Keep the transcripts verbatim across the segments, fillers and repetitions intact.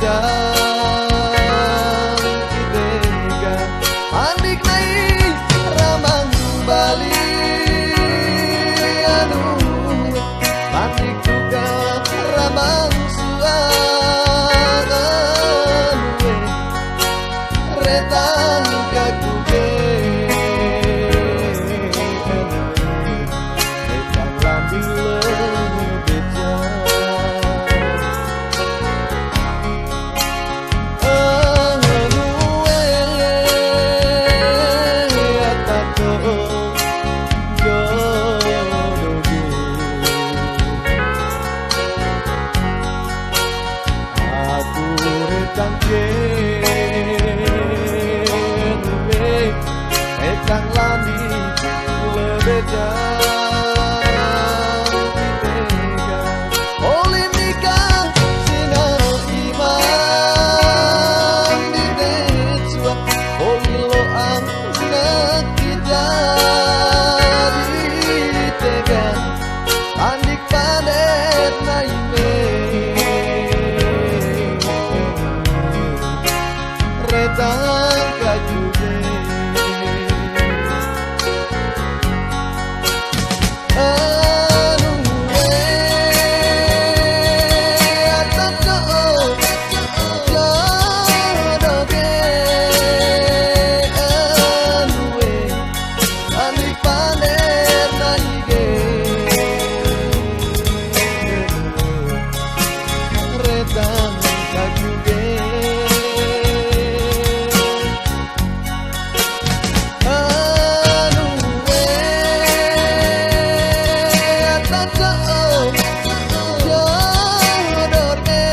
Jang tega, andik nai ramang bali anu e, andik juga ramang sua anu e, retang kakuge. Etang landi lebe jang. Anu e, ata to jodoh ge. Aku retang ke lebe, etang landi lebe jang tega. Oli nika sina iman di detsua, oli loang sina kita di tega. Andik pander nai me, retang kakuge. Anu e, ata to jodoh ge. Anu e, andik pander nai ge, retang kakuge. Anu e, ata to jodoh ge.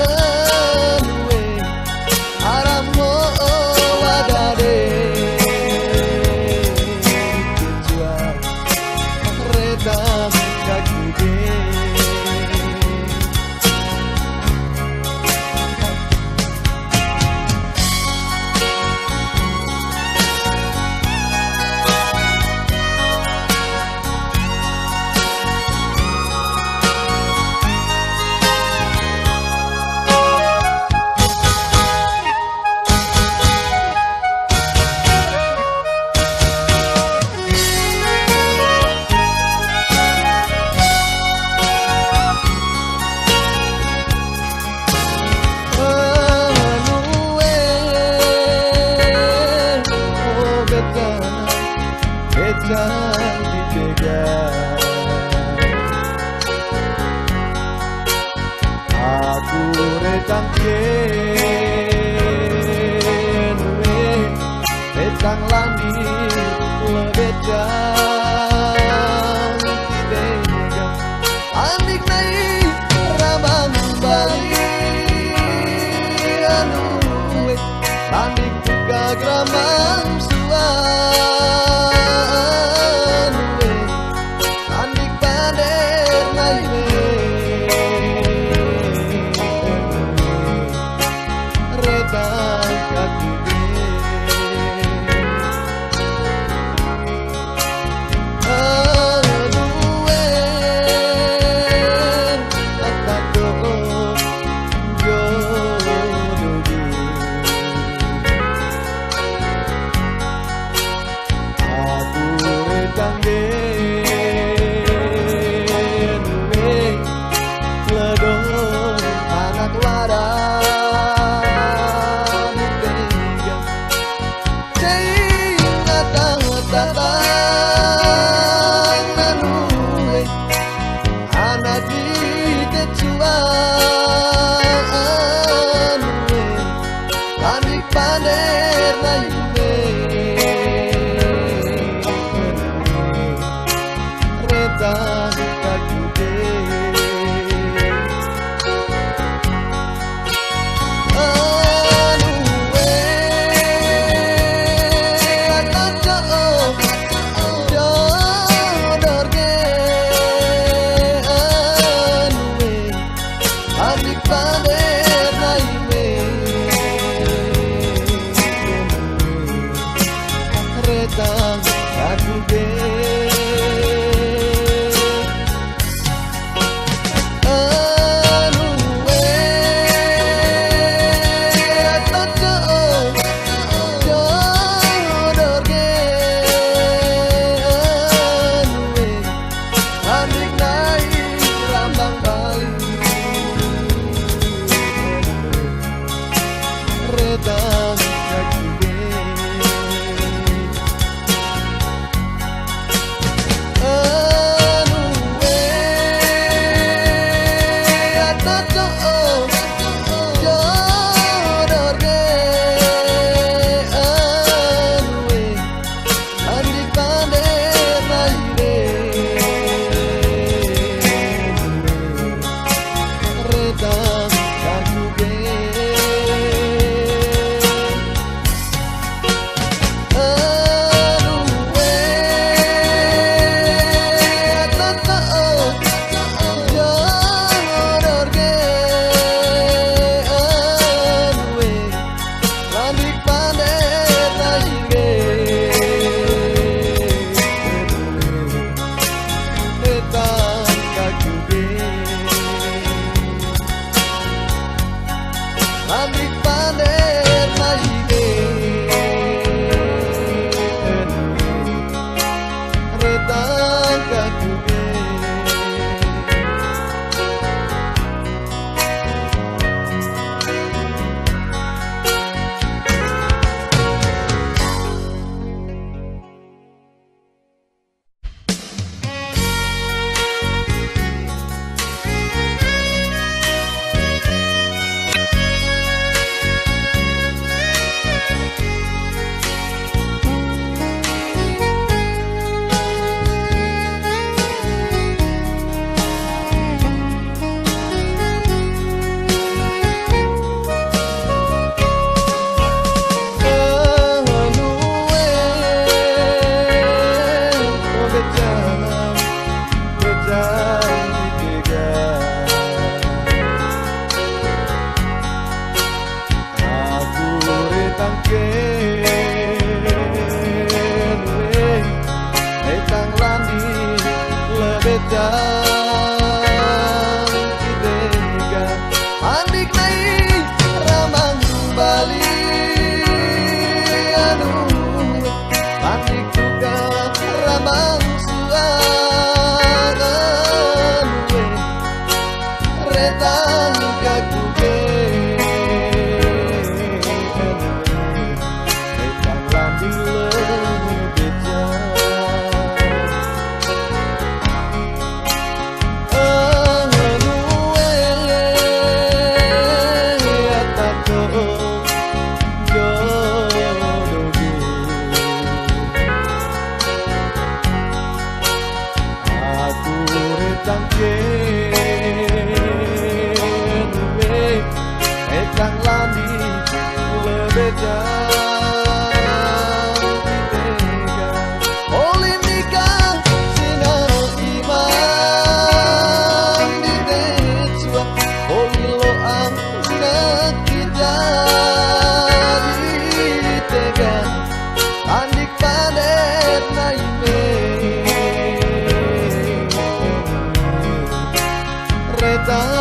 Anu e, ara mo wadade, ite jua retang kakuge. Anu e, o beta, beta di tega. Aku retang ke lebe, retang landi lebe jang tega. Andik nai ramang bali anu e, andik buka ramang sua anu e, andik pander nai me, retang kakuge. Etang kaku ge, etang landi lebeja. Anu ele, atako jodoh ge. Aku retang ke, retang landi lebeja. Oli nikah sinano iman di detsua, oli loang nakita di tega. Andik padet naime. Retang